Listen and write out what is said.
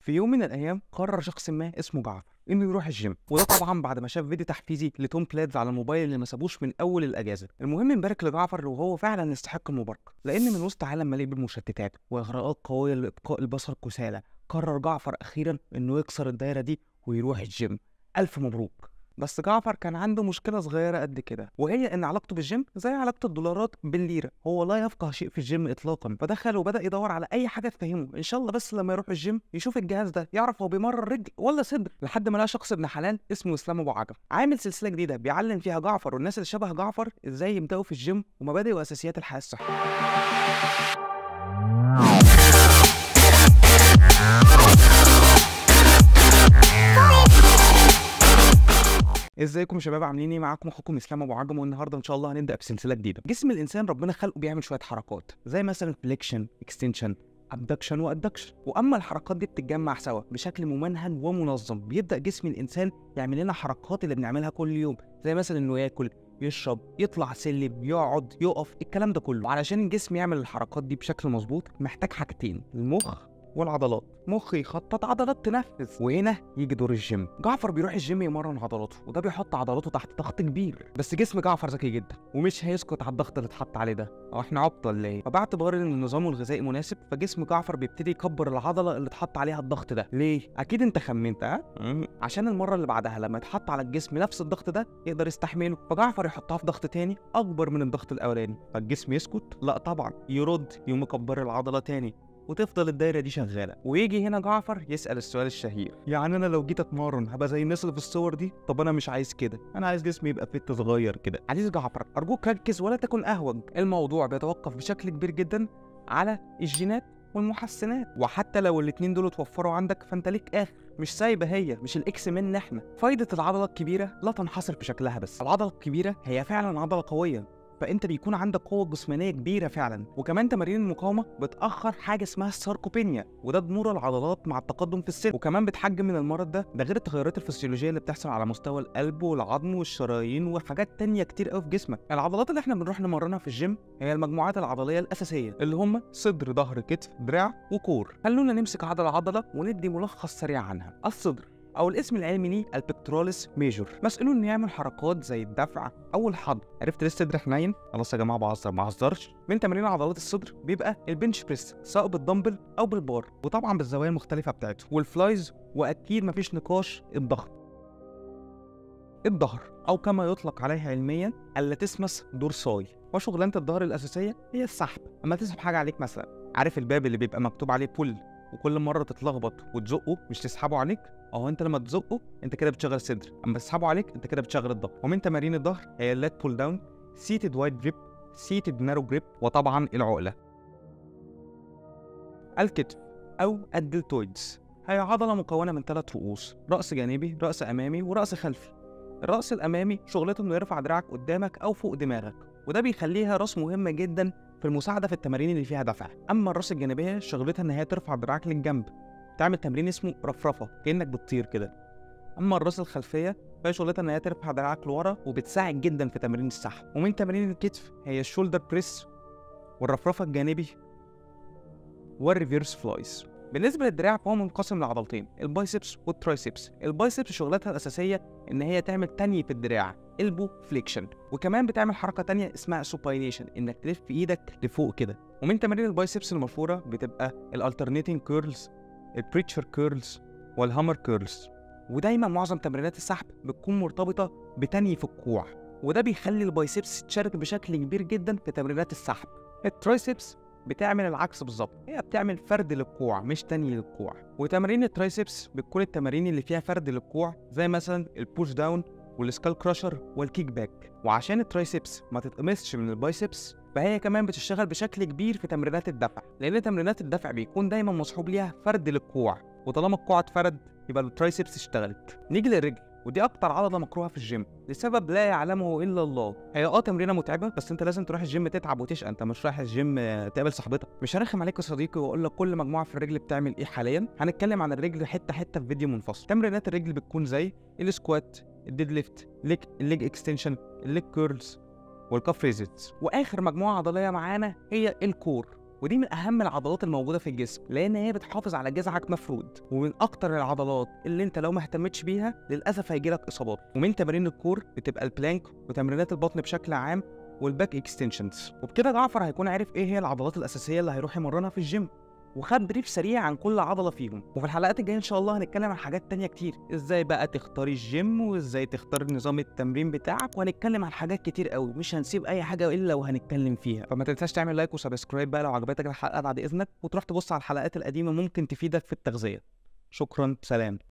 في يوم من الايام قرر شخص ما اسمه جعفر انه يروح الجيم، وده طبعا بعد ما شاف فيديو تحفيزي لتوم بلاتز على الموبايل اللي ما سابوش من اول الاجازة. المهم نبارك لجعفر وهو فعلا يستحق المباركة، لان من وسط عالم مليء بالمشتتات واغراءات قوية لابقاء البصر كسالى، قرر جعفر اخيرا انه يكسر الدايرة دي ويروح الجيم. الف مبروك. بس جعفر كان عنده مشكلة صغيرة قد كده، وهي ان علاقته بالجيم زي علاقة الدولارات بالليره، هو لا يفقه شيء في الجيم اطلاقا. فدخل وبدا يدور على اي حاجة تفهمه، ان شاء الله بس لما يروح الجيم يشوف الجهاز ده يعرف هو بيمرن رجل ولا صدر، لحد ما لقى شخص ابن حلال اسمه اسلام ابو عجم عامل سلسلة جديدة بيعلم فيها جعفر والناس اللي شبه جعفر ازاي يبداوا في الجيم ومبادئ واساسيات الحياة الصحية. ازيكم يا شباب، عاملين ايه؟ معاكم اخوكم اسلام ابو عجم، والنهارده ان شاء الله هنبدا بسلسلة جديدة. جسم الانسان ربنا خلقه بيعمل شوية حركات زي مثلا flexion، extension، abduction و adduction، واما الحركات دي بتتجمع سوا بشكل ممنهج ومنظم بيبدا جسم الانسان يعمل لنا حركات اللي بنعملها كل يوم، زي مثلا انه ياكل، يشرب، يطلع سلم، يقعد، يقف، الكلام ده كله. وعلشان الجسم يعمل الحركات دي بشكل مظبوط محتاج حاجتين، المخ والعضلات. مخ يخطط، عضلات تنفذ. وهنا يجي دور الجيم. جعفر بيروح الجيم يمرن عضلاته، وده بيحط عضلاته تحت ضغط كبير، بس جسم جعفر ذكي جدا ومش هيسكت على الضغط اللي اتحط عليه ده، هو احنا عبط ولا ايه؟ فباعتبار ان نظامه الغذائي مناسب، فجسم جعفر بيبتدي يكبر العضلة اللي اتحط عليها الضغط ده. ليه؟ اكيد انت خمنت، ها؟ عشان المرة اللي بعدها لما يتحط على الجسم نفس الضغط ده يقدر يستحمله، فجعفر يحطها في ضغط تاني اكبر من الضغط الاولاني، فالجسم يسكت؟ لا طبعا، يرد، يقوم مكبر العضلة تاني، وتفضل الدايرة دي شغالة. ويجي هنا جعفر يسال السؤال الشهير، يعني انا لو جيت اتمرن هبقى زي الناس اللي في الصور دي؟ طب انا مش عايز كده، انا عايز جسمي يبقى fit صغير كده. عزيز جعفر، ارجوك ركز ولا تكن اهوج. الموضوع بيتوقف بشكل كبير جدا على الجينات والمحسنات، وحتى لو الاتنين دول اتوفروا عندك فانت ليك اخر، مش سايبه هي، مش ال X-Men احنا. فايده العضلة الكبيرة لا تنحصر في شكلها بس، العضلة الكبيرة هي فعلا عضلة قوية، فانت بيكون عندك قوة جسمانيه كبيرة فعلا. وكمان تمارين المقاومة بتاخر حاجة اسمها ال sarcopenia، وده ضمور العضلات مع التقدم في السن، وكمان بتحجم من المرض ده، ده غير التغيرات الفسيولوجية اللي بتحصل على مستوى القلب والعظم والشرايين وحاجات تانية كتير قوي في جسمك. العضلات اللي احنا بنروح نمرنها في الجيم هي المجموعات العضلية الاساسية اللي هم صدر، ظهر، كتف، دراع، و core. خلونا نمسك عضلة عضلة وندي ملخص سريع عنها. الصدر، او الاسم العلمي ليه ال pectoralis major، مسؤول انه يعمل حركات زي الدفع او الحضن. عرفت ليه الصدر حنين؟ خلاص يا جماعة بهزر، ما هزرش. من تمارين عضلات الصدر بيبقى ال bench press، سواء بالدمبل او بالبار، وطبعا بالزوايا المختلفة بتاعته، وال flies، واكيد مفيش نقاش الضغط. الظهر، او كما يطلق عليه علميا ال latissimus dorsi، وشغلانه الظهر الاساسية هي السحب. اما تسحب حاجة عليك مثلا، عارف الباب اللي بيبقى مكتوب عليه pull، وكل مرة تتلخبط وتزقه مش تسحبه عليك؟ اهو انت لما تزقه انت كده بتشغل الصدر، اما تسحبه عليك انت كده بتشغل الظهر. ومن تمارين الظهر هي ال lat pull down، seated wide grip، seated narrow grip، وطبعا العقلة. الكتف او ال deltoids هي عضلة مكونة من 3 رؤوس، راس جانبي، راس امامي، وراس خلفي. الراس الامامي شغلته انه يرفع دراعك قدامك او فوق دماغك، وده بيخليها راس مهمة جدا في المساعدة في التمارين اللي فيها دفع. اما الراس الجانبية شغلتها ان هي ترفع دراعك للجنب، تعمل تمرين اسمه رفرفه كانك بتطير كده. اما الراس الخلفية فهي شغلتها ان هي ترفع دراعك لورا، وبتساعد جدا في تمارين السحب. ومن تمارين الكتف هي ال shoulder press والرفرفه الجانبي وال reverse flies. بالنسبة للدراع فهو منقسم لعضلتين، ال biceps وال triceps. ال biceps شغلتها الاساسية ان هي تعمل تني في الدراع، elbow flexion، وكمان بتعمل حركة تانية اسمها supination، انك تلف ايدك لفوق كده. ومن تمارين ال biceps المشهورة بتبقى ال alternating curls، ال preacher curls، وال hammer curls. ودايما معظم تمرينات السحب بتكون مرتبطة بتني في الكوع، وده بيخلي ال biceps تشارك بشكل كبير جدا في تمرينات السحب. ال triceps بتعمل العكس بالظبط، هي بتعمل فرد للكوع مش تني للكوع. وتمارين ال triceps بتكون التمارين اللي فيها فرد للكوع، زي مثلا ال push down وال skull crusher وال kick back. وعشان ال triceps ما تتقمصش من ال biceps، فهي كمان بتشتغل بشكل كبير في تمرينات الدفع، لان تمرينات الدفع بيكون دايما مصحوب ليها فرد للكوع، وطالما الكوع اتفرد يبقى ال triceps اشتغلت. نيجي للرجل، ودي اكتر عضلة مكروهة في الجيم لسبب لا يعلمه الا الله. هي تمرينه متعبة، بس انت لازم تروح الجيم تتعب وتشقى، انت مش رايح الجيم تقابل صاحبتك. مش هرخم عليك يا صديقي واقول لك كل مجموعة في الرجل بتعمل ايه حاليا، هنتكلم عن الرجل حتة حتة في فيديو منفصل. تمرينات الرجل بتكون زي ال squat، ال deadlift، ال leg extension، ال leg curls، وال calf raises. واخر مجموعة عضلية معانا هي ال core، ودي من اهم العضلات الموجودة في الجسم، لان هي بتحافظ على جذعك مفرود، ومن اكتر العضلات اللي انت لو ما اهتمتش بيها للاسف هيجيلك اصابات. ومن تمارين ال core بتبقى ال plank وتمرينات البطن بشكل عام وال back extensions. وبكده جعفر هيكون عارف ايه هي العضلات الاساسية اللي هيروح يمرنها في الجيم، وخد brief سريع عن كل عضلة فيهم. وفي الحلقات الجاية ان شاء الله هنتكلم عن حاجات تانية كتير، ازاي بقى تختار الجيم وازاي تختار نظام التمرين بتاعك، وهنتكلم عن حاجات كتير قوي، مش هنسيب اي حاجة الا وهنتكلم فيها. فما تنساش تعمل like و subscribe بقى لو عجبتك الحلقة بعد اذنك، وتروح تبص على الحلقات القديمة ممكن تفيدك في التغذية. شكرا، سلام.